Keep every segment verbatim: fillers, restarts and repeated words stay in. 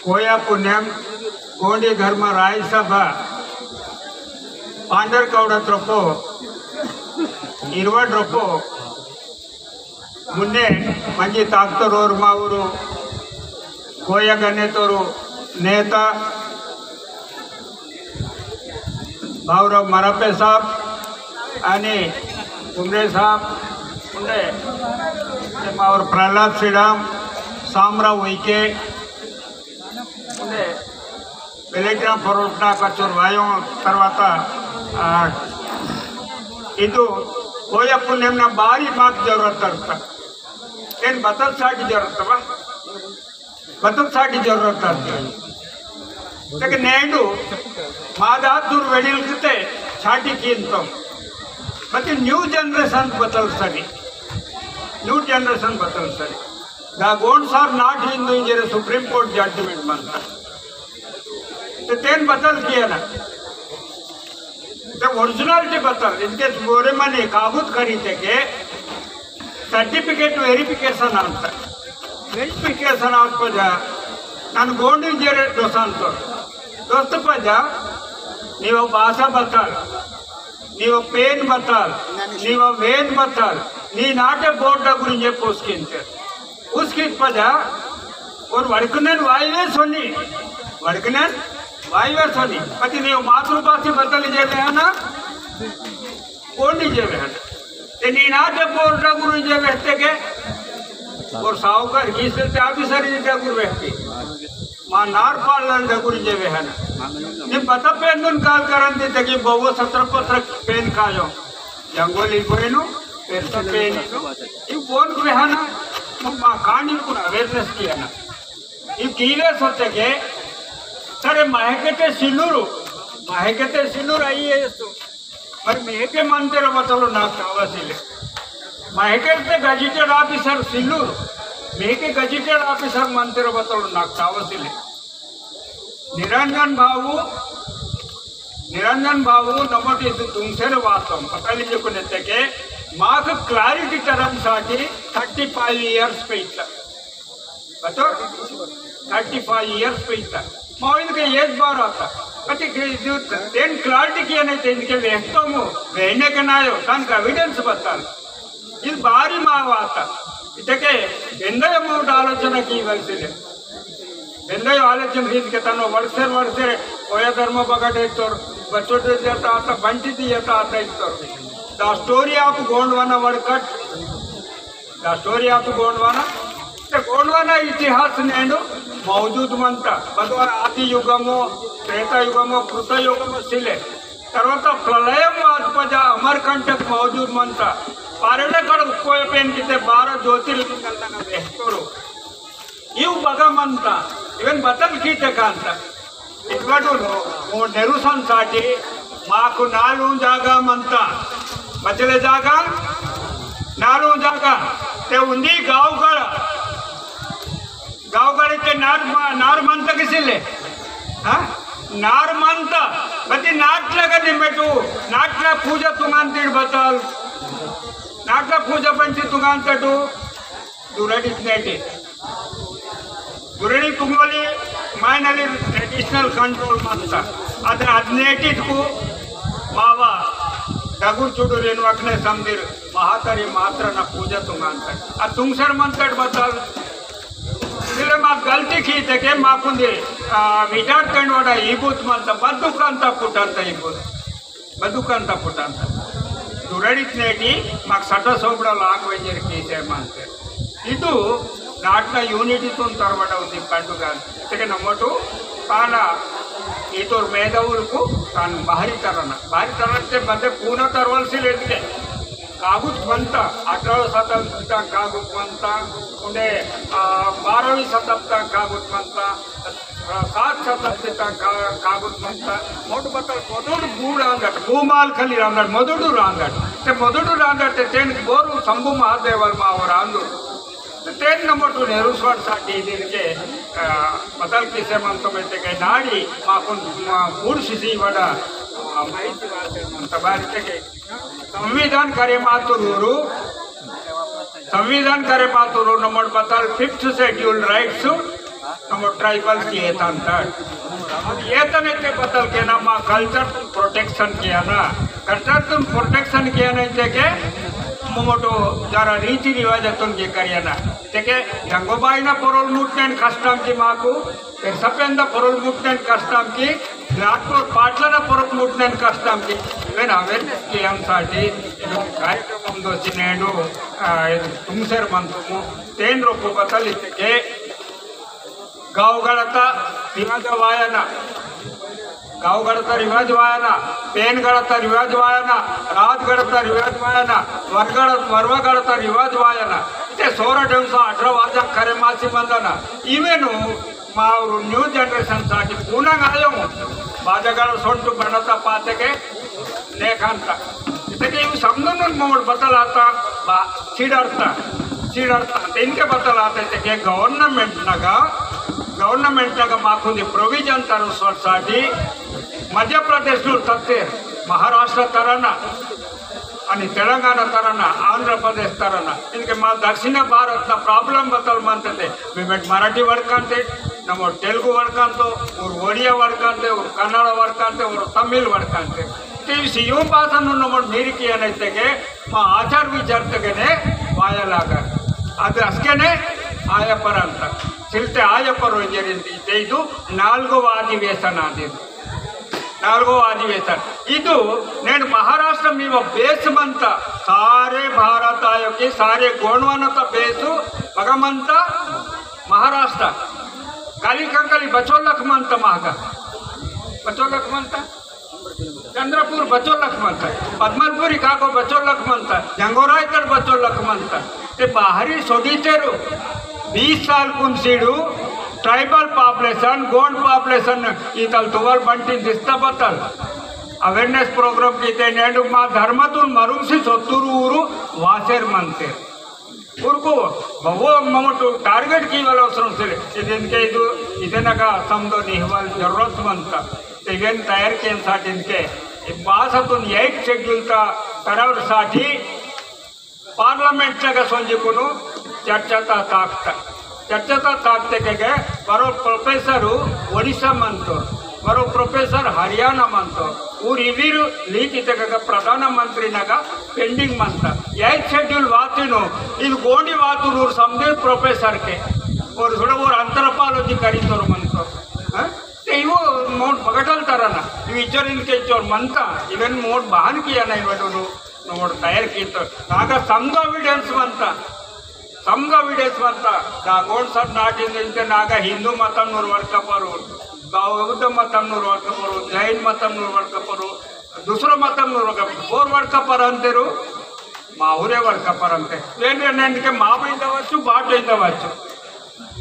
कोया पुनेम गोंडी धर्म राय सभा पांडर कौड़ा त्रोपो, इरवड रोपो, मुन्ने मंजी ताकतोर ओर मावुरु कोया गनेतोरु नेता बावराव मरापे साहब आणि कुमरे साहब, उन्ने ते मावर प्रल्हाद सिडाम, सामराव उइके, उन्ने बेलेग्राम परोटना कचोर वायों तरवाता, आ, इदु कोया पुनेम ना बारी माक जरूरत तरता। एन बतल साटी जरूरत बा। बतल साटी जरूरत आती। तक नेंडु मादा दूर वेडिल किते साटी कींतम। बती न्यू जनरेशन बतल सरी, न्यू जनरेशन बतल सरी। दा गोंड सार नाट हिंदू इंजेरे सुप्रीम कोर्ट जजमेंट मनता। तो तेन बतल किया ना। तो ओरिजिनलिटी बतल, इनके बोरे मने काबूत करी थे के सर्टिफिकेट वेरिफिकेशन अंत। वेरिफिकेशन आत पजा, नन गोंडी जेरे दोसंतो। दोस्त पजा, नीवा भाषा बतल, नीवा पेन बतल, नीवा वेन बतल, नी नाटे बोर्ड गुरिंजे पोस्किंते। उसकी पजा, और वड़कनेन वाईवे सोनी, वड़कनेन वाईवे सोनी। पति नीवा मातृभाषा बतल जे है ना, कोनी जे वेहन। ते नी नाटे बोर्ड गुरु जे वेहते के, और साहूकार की से ते आफिसर जे गुरु वेहती। मा नार पालन जे गुरु जे वेहन। नी पता पेंदुन काल करन दी ते कि बहु सत्र पत्र पेन कायो। जंगोली बोएनु, पेरसा पेन इनु। इव बोन वेहन, मा कांडी कुन awareness किया ना। इव कीवे सोते के, सरे माहेकेते सिल्लुरु, माहेकेते सिल्लुरु आईएएस। मरि मेके मंतेर बतलो नाक तावसिले। माहेकेते गजेटेड ऑफिसर सिल्लुरु, मेके गजेटेड ऑफिसर मंतेर बतलो नाक तावसिले। निरंजन बाबू, निरंजन बाबू नमोटी तुमसेर वातम, पता नहीं जो कुने ते के, माक clarity तरम साटी thirty five years पे इतना। बतो? Thirty five years पे इत्ता। माव इनके एक बार आता। कति के जो तेन clarity किया नहीं ते इनके वेहतो मो, वेहने के ना आयो, तन का evidence बताल। इस बारी माव आता। इतके बेंदय मोट आलोचना की वैसे ले। बेंदय आलोचना की इनके तनो वर्षेर वर्षेर ओया धर्म बगट इत्तोर, बच्चों जाता आता, बंटी दी जाता आता इत्तोर। The story of Gondwana वड़कट, The story of Gondwana। ते गोंडवाना इतिहास नेंडु मौजूद मंता। बदवा आदि युगमो, त्रेता युगमो, कृत युगमो सिले। तरवाता प्रलयमो आत्पजा अमरकंटक मौजूद मंता। पारणे कड़ कोय पेन किते बारह ज्योतिर्लिंगल नगा वेहतोरु। इव बगा मंता, इवन बतल कीते कांता। इतवाटु नो, ओ नेरुसन साटी, माकु नालू जागा मंता। बचले जागा, नालू जागा। ते उंदी गावगड़, गावगड़ इते नार म-, नार मंता किसिले? हाँ? नार मंता। बती नाटला का निमेटु, नाटला पूजा तुंगान तीर बतल। नाटला पूजा पंची तुंगान तटु। दुरड़ी नेटी। दुरड़ी तुंगोली मायनली traditional control मंता। अदन अदनेटी को मावा डगुर चुडुर एन वकने समदिर महातरी मात्र न पूजा तुंगांतर। अद तुंगसर मंतर बतल। सिले मा गलती की ते के माकुंदे, आ, विचार तेंडवड़ा ईबुत मंता, बद्दुकंता पुटंता ईबुत। बदुकंता पुटंता। दुरड़ित नेटी माक सटा सोबड़ा लाग वेंजर कीसे मानते। इदु नाटना unity तुन तरवड़ा उन्दी पंडुगा। तेके नमोटु पाना इतोर मेदवुलकु तान बाहरी तरना। बाहरी तरना ते बदे पूना तरवल सी लेते। कागुत मंता, अठारह शताब्दी तक कागुत मंता, उन्हें, आ, बारहवीं शताब्दी तक कागुत मंता। सात शताब्दी तक का-, कागुत मंता। मोट बतल मोदुडु बूड आंदट, भूमाल खली आंदट, मोदुडु रांदट। ते मोदुडु रांदट, ते तेन बोरु शंभु महादेवर मावर आंदु। ते तेन नंबर टू नेहरू स्वाट साटी दिन के, आ, बतल किसे मंतो में ते के नाड़ी, माकुन, मा, बूड सिसी वडा, आ, माहिती वाते मंता बारी ते के संविधान करे मातुरूरू, संविधान करे मातुरू नंबर बतल fifth schedule rights, नमो ट्राइबल की एतंता। अब एतने ते बतल के ना मा कल्चर तुन प्रोटेक्शन किया ना। कल्चर तुन प्रोटेक्शन किया ना इते के मोटो जरा रीति रिवाज तुन के करिया ना। इते के जंगोबाई ना पोरोल मुटनेन कष्टम की माकु, फिर सपेंदा पोरोल मुटनेन कष्टम की, नागपुर पाटला ना पोरोल मुटनेन कष्टम की। वेन अवेरनेस की हम साठी कार्यक्रम दो सिनेडो, आ, तुमसेर मंतुमु, तेन रोपो बतल इते के गाव गड़ता रिवाज वायना, गाव गड़ता रिवाज वायना, पेन गड़ता रिवाज वायना, रात गड़ता रिवाज वायना, वरगड़, वरवा गड़ता रिवाज वायना। इते सोरा डेमसा अठरा वाजा करे मासी मंदना। इवेनु मावरु न्यू जनरेशन साठी पूना आयो। बाजगड़ सोंटु बनता पाते के लेखंता। इतके इव समदुन मोड़ बतलाता, बा, सिडरता, सिडरता। इनके बतलाते ते के गवर्नमेंट नगा, गवर्नमेंट नगा माकुंदी प्रोविजन तरु सोसाइटी मध्य प्रदेश नु तत्ते महाराष्ट्र तरना अनि तेलंगाना तरना, आंध्र प्रदेश तरना, इनके मा दक्षिण भारत ना प्रॉब्लम बतल मानते थे। मिमेट मराठी वर्कांते, नमो तेलुगु वर्कांतो, और ओडिया वर्कांते, और कन्नड़ वर्कांते, और तमिल वर्कांते। ते सियों भाषा नु नमो मीर किया नहीं तेगे, मा आचार विचार तेगे ने वाया लागर। अद अस्के ने आया परंता, सिलते आया पर इंजरिंदी, ते इदु नालगो वादी वेसन आदिंदी। नालगो अधिवेशन इदु नेंड महाराष्ट्र मीव बेस मंता। सारे भारत आयो की सारे गोंडवानता बेस बगमंता महाराष्ट्र। काली कंकाली बचोलक मंता महगा। बचोलक मंता। चंद्रपुर बचोलक मंता। पद्मलपुरी काको बचोलक मंता। जंगोरायतड़ बचोलक मंता। ते बाहरी सोडीतेरु बीस साल कुन सीडू ट्राइबल पॉपुलेशन, गोंड पॉपुलेशन इतल तुवल बंटी दिस्ता बतल। अवेयरनेस प्रोग्राम कीते नेंडु मा धर्मतुन मरुंगसी सोत्तुरु ऊरु वासेर मंते। उरकु बवो ममटु टारगेट कीवल अवसरम सिले। इद इनके इदु इदनगा समदो निहवल जरूरत मंता। इवेन तयार केन साटी इनके इद भाषातुन एट शेड्यूल ता तरवर साटी पार्लियामेंट नगा सोंजी कुनु चर्चा ता ताकता। चर्चा ता ताकते के गे वरो प्रोफेसर ओडिशा मंतो, वरो प्रोफेसर हरियाणा मंतो, ऊर इवीर लीक इते के प्रधानमंत्री नगा पेंडिंग मंता। एट शेड्यूल वातिनो, इद गोंडी वातुर ऊर समदे प्रोफेसर के, और थोड़ा और एंथ्रोपोलॉजी करीतोर मंतो। हाँ? ते इवो मोट बगटल तरना, इव इच्चोर इनके इच्चोर मंता, इवेन मोट बहान किया नहीं बटुनु। नोड़ तयार कीतो। नागा समदो एविडेंस मंता, समदो एविडेंस मंता। दा गोंड सर नाटिन इंते नागा हिंदू मतम नूर वर्क परो, बौद्ध मतम नूर वर्क परो, जैन मतम नूर वर्क परो, दूसरो मतम नूर वर्क परो, बोर वर्क पर अंतेरु, माहुरे वर्क पर अंते। वेन वेन इनके मामा इंदवच्चु, बाटो इंदवच्चु।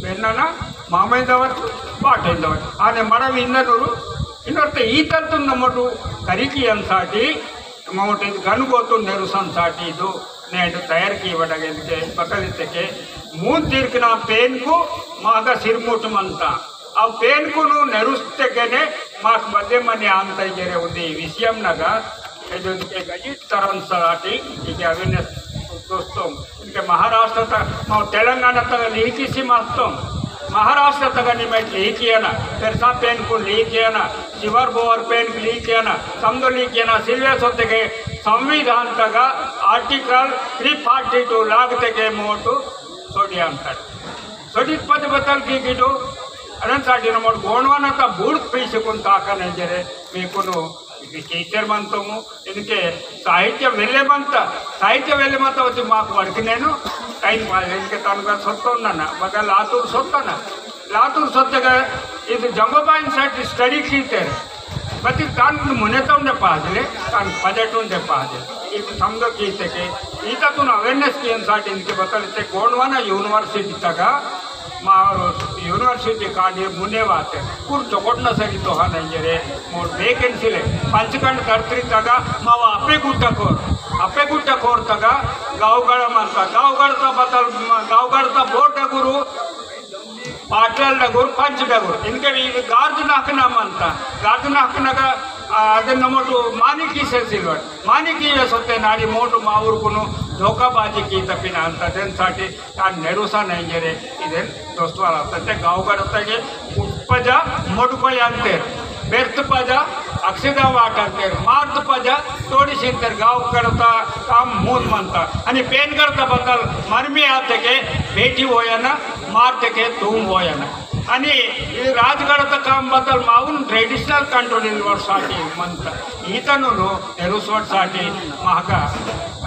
वेन्नना मामा इंदवच्चु, बाटो इंदवच्चु। आने मड़वी इंदनूरु, इनोर्ते ईतल तुन्न मोटु करिकी अंसाटी, मोटे गन गोतु नेरुसन साटी दो, नेंड तयार की वडगेंदके बकलितके, मून तीर्कना पेन को मागा सिरमुट मंता। अब पेन को नु नेरुस्ते गने माक मध्य मने आंता जेरे उदे विषयम नगा, एदुनके गजित तरन साटी, इके अवेयरनेस दोस्तों, इनके महाराष्ट्र तक, मा तेलंगाना तक लिहिकिसी मास्तों, महाराष्ट्र तक निमेट लिहिकियना, पेरसा पेन को लिहिकियना, शिवर बोवर पेन लिहिकियना, समदो लिहिकियना, सिल्वे सोते के संविधान तक article three forty two लागते के मोटू सोडियम तक। सोडित पद बतल की गिटो, अनंत साटी नमोट गोंडवाना ता बूढ़ पीछे कुन ताका नहीं जरे, मी कुनो इनके टीचर मंतोमु, इनके साहित्य वेले मंता, साहित्य वेले मंता वती माक वर्क नेनु, टाइम पास इनके तनका सोत्तो ना, बगा लातूर सोत्ता ना, लातूर सोत्ते का इद जंगोबाइन सेट स्टडी कीते, बती तान मुने तो उन्हें पाजले, तान बजट उन्हें पाजले, इद समझो कीते के, इता तुन अवेयरनेस की अंसाट इनके बतल इते गोंडवाना यूनिवर्सिटी तका, मारो यूनिवर्सिटी कांडी मुने वाते, कुर चोकोटना सरी तो हा नहीं रे, मोर वेकेंसी ले, पंचखंड धरती तगा, मावा अपे गुट्टा कोर, अपे गुट्टा कोर तगा, गावगड़ मंता, गावगड़ ता बतल, गावगड़ ता बोट डगुरु, पाटल डगुरु, पंच डगुरु, इनके भी गार्ज नाकना मंता, गार्ज नाकना का, आ, अदे नमोटु मानिकी से सिल्वर। मानिकी ये सोते नाड़ी मोटु मावुर कुनु धोखाबाजी कीता पिन अंता। देन साठी तान नेरुसा नहीं जरे इदेन दोस्तवाला तते गाव गड़ता के उपजा मोड़ को अंतेर, बेर्त पजा अक्सिदा वाट अंतेर, मार्त पजा तोड़ी सिंतेर। गाव गड़ता काम मून मनता। अनि पेन गड़ता बतल मरमी आते के बेटी होया ना, मारते के तुम होया ना। अनि ई राजगढ़ त काम बतल माउन traditional control इन वर्षाटी मंत। ईतनुनु नेरुस वर्षाटी महका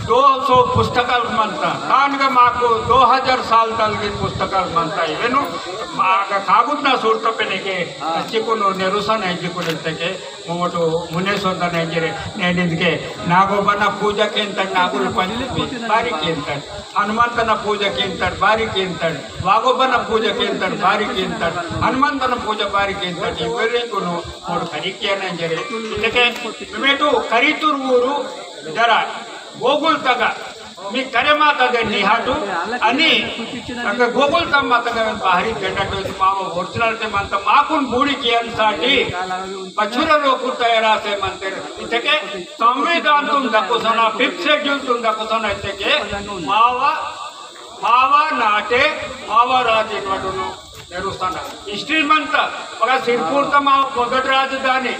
दो सौ पुस्तकल मंत। तानगा माकु दो हजार साल तलगी पुस्तकल मंत। इवेनु मागा कागुतना सूरत पेनेके चिकुनु नेरुसन है चिकुन इत्तेके मोटो मुने सोंदन इंजरे। नेनिंदके नागोबना पूजा केंतड़, नागुल पंचमी बारी केंतड़, हनुमंतन पूजा केंतड़ बारी केंतड़, वागोबन पूजा केंतड़ बारी केंतड़, हनुमंतन पूजा बारी केंतड़। इवरे कुनो मोड़ करी किया ना जरे। लेकिन मेटू करीतुर ऊरू जरा गोकुल तगा मी करे माता दे निहाटू अनि अगर गोकुल तम माता दे बाहरी बेटा तो मामा original ते मानता माकुन बूढ़ी किया साठी बछुरा लोकु तयार आसे मंतेर। इत्तेके संविधान तुन दकुसना, fifth schedule तुन दकुसना इत्तेके मावा, मावा नाटे, मावा राजी मडुनु नेरुस्ताना। History मंता, मगा सिरपुर ता मावा मोदट राजधानी,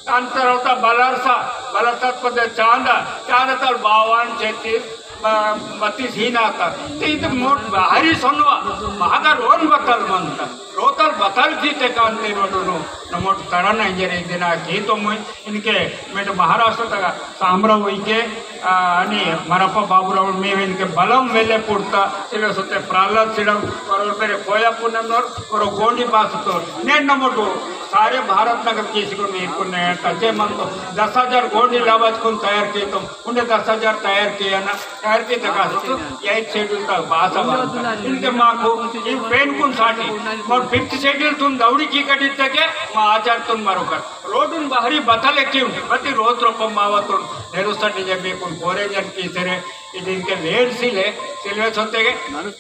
तान तरवता बलरसा, बलरसा पदे चांदा, चांदा तल बावान छत्तीस, ब-, बत्तीस ही ना आता। ते इते मोट भारी सोनवा, महागा रोन बतल मंता। रोतल बतल कीते कांते नोटुनु, नमोट तरन इंजरे इदिना की तो मुई, इनके मेट महाराष्ट्र तक साम्रा हुई के, आ, अनि मरप्पा बाबुराव में इनके बलम वेले पुरता, सिले सोते प्रहलाद सिडम, और मेरे कोया पुनम नोर, और गोंडी पास तो, ने नमोटो, सारे भारत नगर किसी को नहीं पुण्य है, तजे मन तो दस हजार गोंडी लावाज कुन तैयार की तो, उन्हें दस हजार तैयार किया ना, तैयार की तक आसो तो, यही schedule तक बासा बासा। इनके माँ को, ये पेन कुन साठी, और fifth schedule तुम दौड़ी की कटी तक है, माँ आचार तुम मारो कर। रोडुन बाहरी बतल क्यों, बती रोज रोपम मावतुन, नेरुस्ता निजे बेकुन गोरे जन की तेरे, इदिन के वेर सिले, सिलवे सोते के,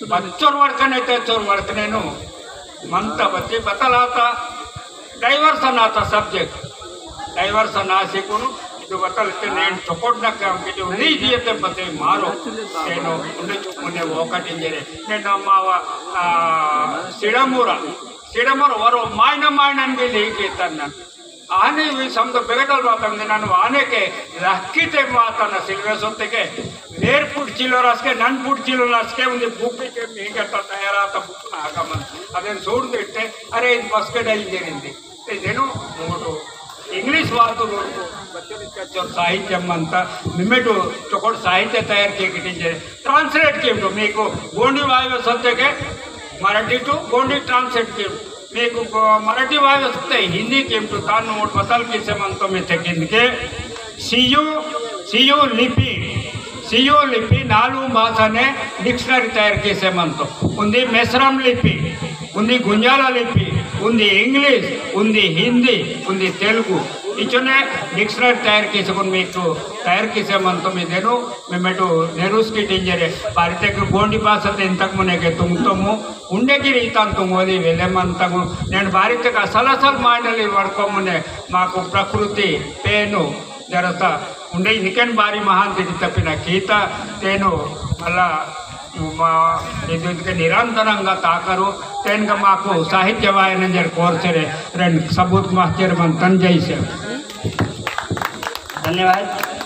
बच्चोर वर्कने ते चोर वर्कने नु, मंता बच्चे बतल आता, diversion आता subject। Diversion आसी कुनु, इदु बतल ते नेन चोकोट ना काम के जो नहीं दिए ते बते मारो, तेनो, उन्हें चुप मुने वो कटिंजरे। ने ना मावा, आ, सिडमुरा, सिडमुरा वरो मायना मायना के लिए के तन्ना। आने वे समद बेगटल बातम दिनानु आने के लक्की ते माता ना सिलवे सोते के, नेर पुट चिलो रस के, नन पुट चिलो रस के, उन्हें बुक के मिहिंगे तो तैयार आता बुक ना आगमन। अदेन सोड़ देते, अरे, इन बस के डाई दे रिंदी। ते देनो मोटो English वातो लोटो बच्चों का जो साहित्य मंता, मिमेटो चोकोट साहित्य तैयार किया किटिंजे, translate किया तो मेरे को गोंडी वायु सत्य के मराठी to गोंडी translate किया, मेरे को मराठी वायु सत्य हिंदी किया तो तान नोट बतल किसे मंतो में थे किंद के सीयू, सीयू लिपि, सीयू लिपि नालू भाषा ने dictionary तैयार किसे मंतो। उन्दी मेसरम लिपि, उन्दी गुंजाला लिपि, उन्दी English, उन्दी हिंदी, उन्दी तेलुगु। इचोने dictionary तैयार किसे कुन मीकु तैयार किसे मंतो मी देनु, मिमेटु नेरुस किटिंजरे, बारितेक गोंडी भाषा ते इंतक मुने के तुंगतोमु, उंडे गिरी इतान तुंगोली वेले मंतमु, नेन बारितेक असल असल मायनली वड़कोमुने, माकु प्रकृति, पेनु, जरता उंडे इनकेन बारी महान तिथि तपिना कीता तेनु मला मा इदुनके निरंतरंगा ताकरु तेनका माकु साहित्य वायन जर कोरसेरे रेन सबूत महतेर मंतन जैसे। धन्यवाद।